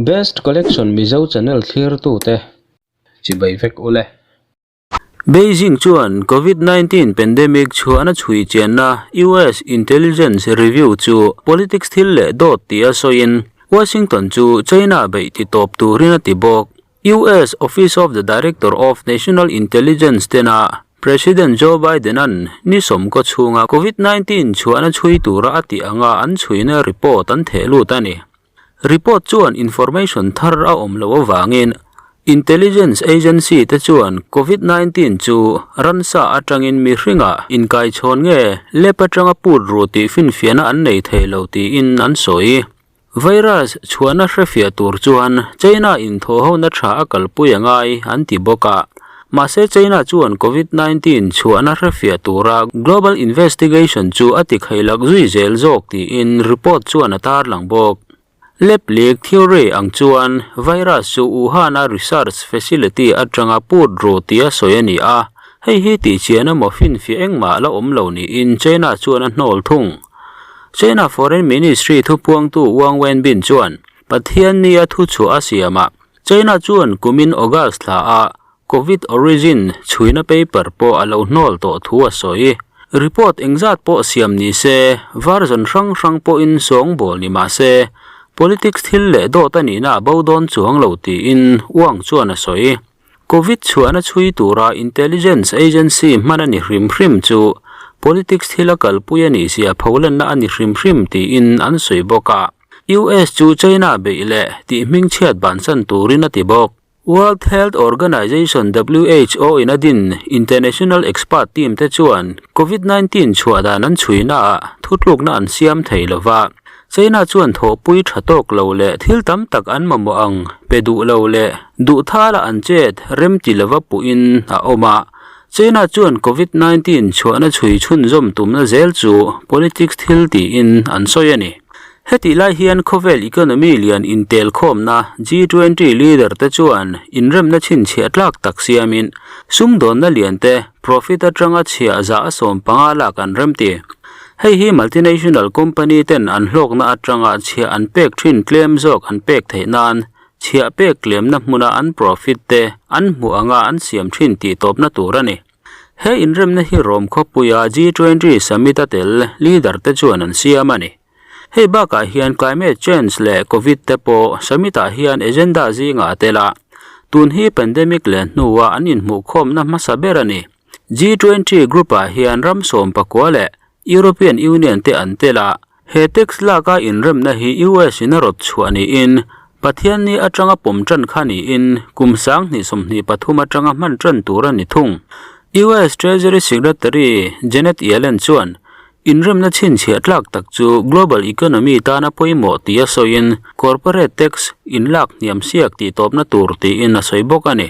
Best Collection Mizo channel thlirtute chibai vek ule. Beijing chuan Covid 19 pandemic chhuahna chhui chianna US Intelligence Review chu politics thil leh dawt tia sawiin Washington chu China beih ti tawp turin a ti bawk. US Office of the Director of National Intelligence tena President Joe Biden-a'n ni sawmkaw chhunga Covid 19 chhuahna chhui tura a tih anga an chhuina report an theh lut a ni. Report chuan information thar a awm loh avangin Intelligence agency te chuan Covid 19 chu ransa atangin mihringah inkaichhawn nge lep atanga put ru tih finfiahna an nei thei lo tiin an sawi. Virus chhuahna hrefiah tur chuan China in thawhhona tha a kalpui a ngai an ti bawk a. Mahse China chuan Covid 19 chhuahna hrefiah tura global investigation chu a ti khailak zui zel zawk tiin report chuan a tarlang bawk. Lab leak theory ang chuan virus chu Wuhan-a research facility atanga put ru tia sawi a ni a, hei hi tihchian emaw finfiah engmah la awm lo niin China chuan a hnawl thung. China Foreign Ministry thupuangtu Wang Wenbin chuan Pathian nia thuchhuah a siam a, China chuan kumin August thla ah Covid origin chhuina paper pawh a lo hnawl tawh thu a sawi. Report engzat pawh siam ni se, version hrang hrang pawhin sawngbawl ni mah se, politics thil leh dawt a nihna a bo dawn chuang lo tiin Wang chuan a sawi. Covid chhuahna chhui tura intelligence agency hman a ni hrim hrim chu politics thil a kalpui a nih zia pholenna a ni hrim hrim tiin an sawi bawk a. US chu China beih leh tih hmingchhiat bansan turin a ti bawk. World Health Organization, who, in a din international expert team te chuan Covid 19 chhuah dan an chhuinaah thutlukna an siam thei lo va. China chuan thawhpui tha tawk lo leh thil tam tak an mamawh ang pe duh lo leh duh thala an chet rem ti lova puhin a awm a. China chuan Covid 19 chhuahna chhui chhunzawm tumna zel chu politics thil tiin an sawi a ni. Hetih lai hian khawvel economy lian intelkhawmna G20 leader te chuan inremna chhinchhiah tlak tak siamin sumdawnna lian te profit atanga chhiah zah a 15 lak an remti. Hei hi multinational company ten an hlawkna atanga chhiah an pek thin tlem zawk an pek theih nan chhiah pek tlemna hmuna an profit te an hmuh anga an siam thin tih tawpna tur a ni. He inremna hi Rome khawpuia G20 summit a tel leader te chuan an siam a ni. Hei bakah hian climate change leh Covid te pawh summit ah hian agenda zingah a tel a, tun hi pandemic leh hnua an inhmuhkhawmna hmasa ber a ni. G20 group ah hian ram 19 leh European Union te an tel a, he tax laka inremna hi US in a rawt chhuah niin Pathianni atanga pawm tan kha niin kum 2023 atanga hman tan tur a ni thung. US Treasury Secretary Janet Yellen chuan inremna chhinchhiah tlak tak chu global economy tana pawimawh tia sawiin corporate tax inlak hniam siak tih tawpna tur tiin a sawi bawk a ni.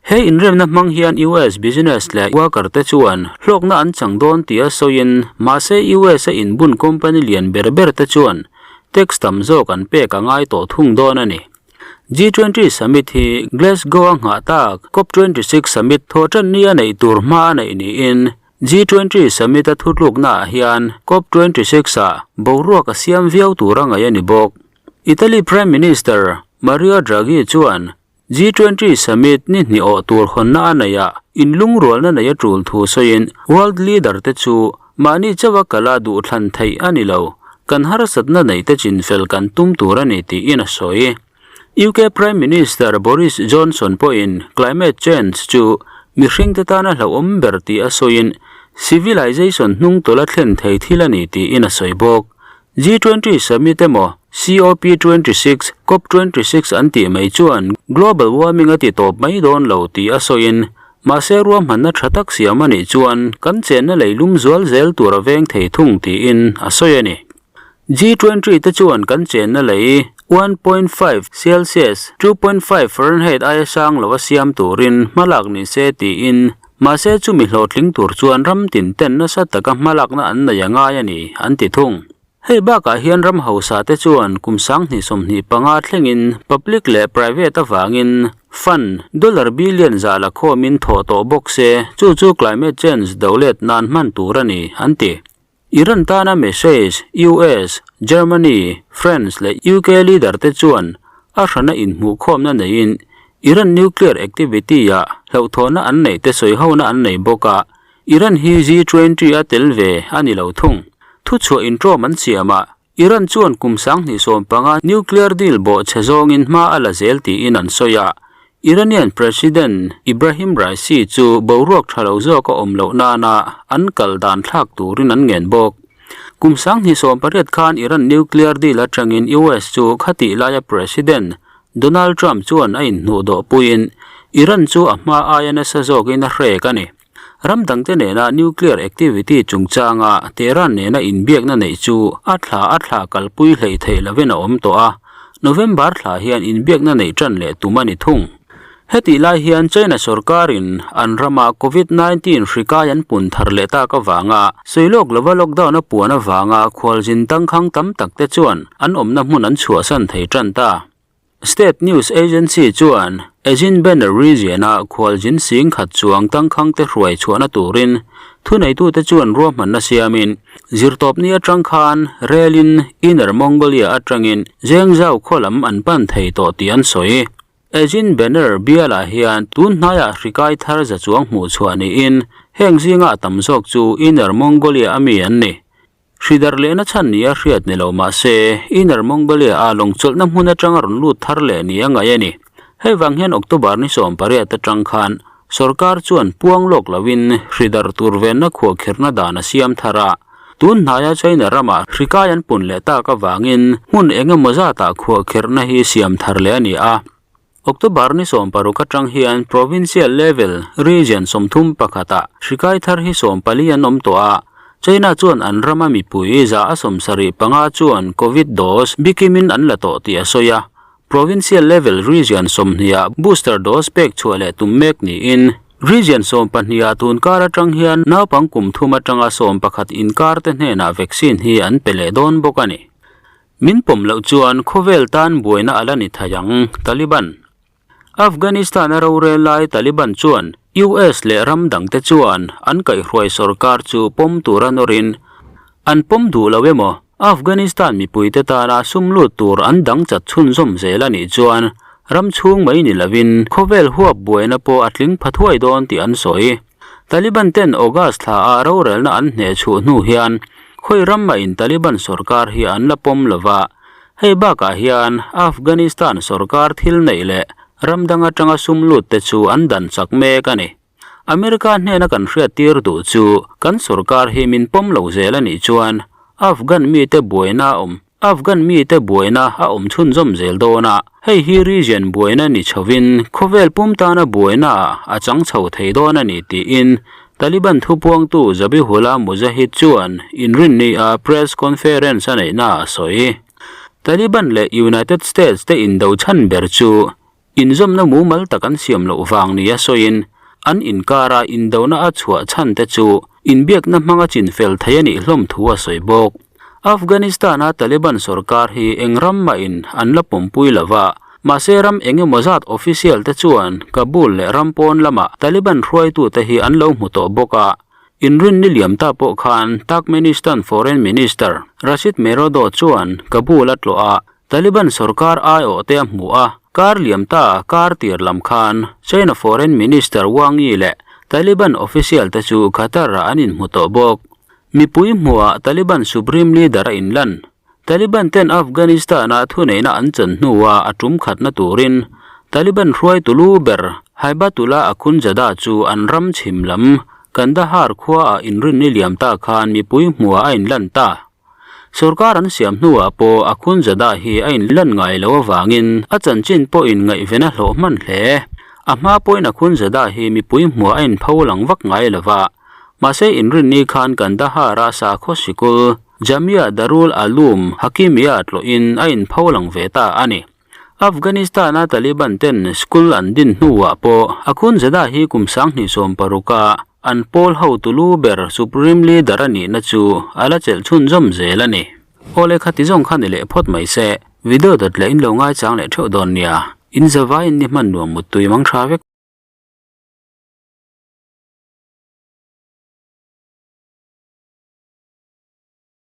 He inremna hmang hian US business leh worker te chuan hlawkna an chang dawn tia sawiin mahse US a inbun company lian ber ber te chuan tax tam zawk an pek a ngai tawh thung dawn a ni. G20 summit hi Glasgow a nghah tak COP 26 summit thawhtan ni a neih tur hma a neih niin G20 summit a thutlukna ah hian COP 26 ah boruak a siam viau tur a ngaih a ni bawk. Italy Prime Minister Mario Draghi chuan G20 summit ni hnih awh tur hawnna a neih a, inlungrualna nei a tul thu sawiin world leader te chu mahni chauha kala duhthlan theih a ni lo, kan harsatna neih te chinfel kan tum tur a ni tiin a sawi. UK Prime Minister Boris Johnson pawhin climate change chu mihring te tana hlauhawm ber tih a sawiin civilization hnungtawlh a thlen thei thil a ni tiin a sawi bawk. G20 summit emaw COP26, COP26 an tih mai chuan global warming a ti tawp mai dawn lo tih a sawiin, mahse ruahmanna tha tak siam a nih chuan kan chenna leilum zual zel tur a veng thei thung tiin a sawi a ni. G20 te chuan kan chenna lei 1.5 Celsius, 2.5 Fahrenheit aia sang lo a siam turin hmalak ni se tiin, mahse chumi hlawhtling tur chuan ram tin ten nasa taka hmalakna an nei a ngai a ni, an ti thung. Hei bakah hian ram hausa te chuan kum 2025 thlengin public leh private avangin fund dollar billion za la khawmin thawh tawh bawk se, chu chu climate change do let nan hman tur a ni, an ti. Iran tana message US, Germany, France leh UK leader te chuan. a hrana inhmuhkhawmna neiin Iran nuclear activity-ah hlauhthawhna an neih te sawihona an nei bawk a, Iran hi G20 a tel ve a ni lo thung. Thuchhuah intawm an siam a, Iran chuan kum 2015 nuclear deal bawhchhe zawngin hma a la zel tiin an sawi a, Iranian President Ibrahim Raisi chu boruak tha lo zawk a awm loh nana an kal dan thlak turin an ngen bawk. Kum 2018 khan Iran nuclear deal atangin US chu khatih laia President Donald Trump chuan a inhnuhdawh puiin Iran chu a hma aia nasa zawkin a hrek a ni. Ram dangte nena nuclear activity chungchanga Tehran nena inbiakna neih chu a thla a thla kalpui hleih theih lovin a awm tawh a, November thla hian inbiakna neih tan leh tum a ni thung. Hetih lai hian China sorkarin an rama Covid 19 hri kai an pun thar leh tak avanga sawi lawk lova lockdown a puan avanga khualzin tangkhang tam tak te chuan an awmna hmun an chhuahsan thei tan ta. State News Agency chuan Ejin Banner region-a khualjin sing khat chuang tangkhangte hruai chhuahna turin thuneitute chuan ruahmanna siamin zirtawpni atang khan relin Inner Mongolia atangin Zhengzhou khaw lam an pan thei tawh tih an sawi. Ejin Banner bialah hian tun hnaiah hri kai thar za chuang hmuh chhuah niin heng zinga a tam zawk chu Inner Mongolia a mi an ni. Hridar lehna chhan nia hriat ni lo mah se, Inner Mongolia-a lawngchawlhna hmun atanga rawn lut thar leh ni a ngaih a ni. Hei vang hian October ni 18 atang khan sorkar chuan puang lawk loin hridar tur venna khuahkhirhna dan a siam thar a. Tun hnaia China ramah hri kai an pun leh tak avangin hmun eng emaw zatah khuahkhirhna hi siam thar leh a ni a. October ni 16 atang hian provincial level region 31 ah hri kai thar hi 14 an awm tawh a, China chuan an rama mipui 75 chuan Covid dose bikimin an la tawh tih a sawi a, provincial level region 20 ah booster dose pek chhuah leh tum mek niin region 12 ah tun kar atang hian naupang kum thum atanga 11 inkar te hnenah vaccine hi an pe leh dawn bawk a ni. Min pawm loh chuan khawvel tan buaina a la ni thei ang, Taliban. Afghanistan-a rorel lai Taliban chuan US leh ram dangte chuan an kaihhruai sorkar chu pawm tura nawrin an pawm duh lo emaw Afghanistan mipuite tana sum lut tur an dang chat chhunzawm zel a nih chuan ram chhung mai ni lovin khawvel huap buaina pawh a tling pha thuai dawn tih an sawi. Taliban ten August thla ah rorelna an hneh chhuh hnu hian khawi ram mah in Taliban sorkar hi an la pawm lova, hei bakah hian Afghanistan sorkar thil neih leh ram dang atanga sum lut te chu an dan chak mek a ni. America hnena kan hriattir duh chu kan sorkar hi min pawm lo zel a nih chuan Afghan mite buaina a awm Afghan mite buaina a awm chhunzawm zel dawn a, hei hi region buaina ni chhovin khawvel pum tana buaina ah a chang chho thei dawn a ni tiin Taliban thupuangtu Zabihullah Mujahid chuan inrinni a press conference a neihna a sawi. Taliban leh United States te indo chhan ber chu inzawmna mumal tak an siam loh vang nia sawiin an inkara indona a chhuah chhan te chu inbiakna hmanga chinfel thei a nih hlawm thu a sawi bawk. Afghanistan-a Taliban sorkar hi eng ram mahin an la pawmpui lo va, mahse ram eng emaw zat official te chuan Kabul leh ram pawn lama Taliban hruaitute hi an lo hmu tawh bawk a. Inrinni liam ta pawh khan Turkmenistan Foreign Minister Rashid Meredow chuan Kabul a tlawh a, Taliban sorkar aiawh te a hmu a, kar liam ta kar tir lam khan China Foreign Minister Wang Yi leh Taliban official te chu Qatar-ah an inhmu tawh bawk. Mipui hmuhah Taliban Supreme Leader a inlan. Taliban ten Afghanistan-a thuneihna an chan hnuah a tum khatna turin Taliban hruaitu lu ber Haibatullah Akhundzada chu an ram chhim lam Kandahar khuaah inrinni liam ta khan mipui hmuhah a inlan ta. Sorkar an siam hnuah pawh Akhundzada hi a inlan ngai lo avangin a chanchin pawhin ngaihven a hlawh hman hle. A hma pawhin Akhundzada hi mipui hmuhah a inpho lang vak ngai lo va. Mahse inrinni khan Kandahar-a sakhaw sikul Jamia Darul Aloom Hakimia tlawhin a inpho lang ve ta a ni. Afghanistan-a Taliban ten school an din hnuah pawh Akhundzada hi kum 2016 a an pawl hotu lu ber Supreme Leader a nihna chu a la chelh chhunzawm zel a ni. Aw lehkha ti zawng kha ni leh phawt mai se, video dawt leh in lo ngaichang leh theuh dawn nia, in zavaiin ni hman nuam muttui mang tha vek.